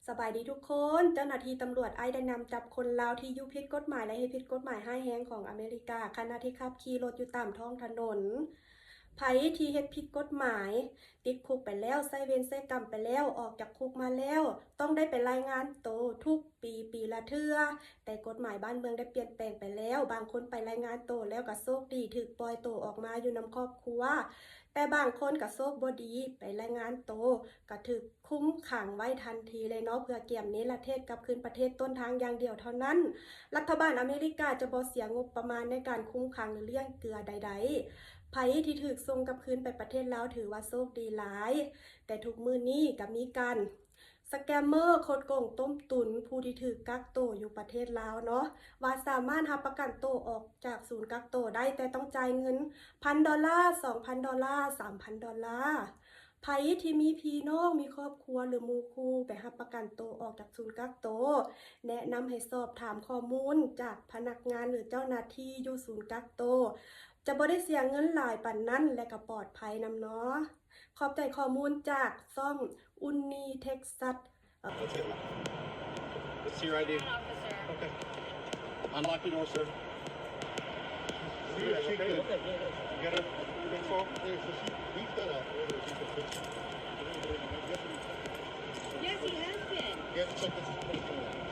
ສະບາຍດີທຸກຄົນ. ເຈົ້າໜ້າທີ່ຕຳຫຼວດໄອໄດ້ນຳຈັບຄົນລາວທີ່ຢູ່ຜິດກົດໝາຍ ແລະ ເຮັດຜິດກົດໝາຍຮ້າຍແຮງຂອງອາເມລິກາ, ຂະນະທີ່ຂັບຂີ່ລົດຢູ່ຕາມທ້ອງຖະໜົນ. ໃຜທີ່ເຮັດຜິດກົດໝາຍ ຕິດຄຸກໄປແລ້ວ, ໃຊ້ເວນໃຊ້ກຳໄປແລ້ວ, ອອກຈາກຄຸກມາແລ້ວ, ຕ້ອງໄດ້ໄປລາຍງານໂຕທຸກປີ, ປີລະເທື່ອ. ແຕ່ກົດໝາຍບ້ານເມືອງໄດ້ປ່ຽນແປງໄປແລ້ວ, ບາງຄົນໄປລາຍງານໂຕແລ້ວກໍໂຊກດີ ຖືກປ່ອຍໂຕອອກມາຢູ່ນຳຄອບຄົວ, ແຕ່ບາງຄົນກໍໂຊກບໍ່ດີ ໄປລາຍງານໂຕ ກໍຖືກຄຸມຂັງໄວ້ທັນທີເລີຍເນາະ ເພື່ອກຽມເນລະເທດກັບຄືນປະເທດຕົ້ນທາງຢ່າງດຽວເທົ່ານັ້ນ. ລັດຖະບານອາເມລິກາຈະບໍ່ເສຍງົບປະມານໃນການຄຸມຂັງ ຫຼື ລ້ຽງເກືອໃດໆ. ໃຜທີ່ຖືກສົ່ງກັບຄືນໄປປະເທດລາວ ຖືວ່າໂຊກດີຫຼາຍ, ແຕ່ທຸກມື້ນີ້ກໍມີການສະແກມເມີ ຄົດໂກງຕົ້ມຕຸນຜູ້ທີ່ຖືກກັກໂຕຢູ່ປະເທດລາວເນາະ ວ່າສາມາດຮັບປະກັນໂຕອອກຈາກສູນກັກໂຕໄດ້, ແຕ່ຕ້ອງຈ່າຍເງິນພັນດອນລາ, ສອງພັນດອນລາ, ສາມພັນດອນລາ. ໃຜທີ່ມີພີ່ນ້ອງ, ມີຄອບຄົວ ຫຼື ໝູ່ຄູ່ໄປຮັບປະກັນໂຕອອກຈາກສູນກັກໂຕ, ແນະນຳໃຫ້ສອບຖາມຂໍ້ມູນຈາກພະນັກງານ ຫຼື ເຈົ້າໜ້າທີ່ຢູ່ສູນກັກໂຕ. ຈະບໍ່ໄດ້ເສຍເງິນຫຼາຍປານນັ້ນ ແລະ ກໍປອດໄພນຳເນາະ. ຂອບໃຈຂໍ້ມູນຈາກຊ່ອງ Unni Texas. That's it. That's your I D. Okay. Unlock the door, sir. See if she can get her pistol. Yes, he has been. Get, check this.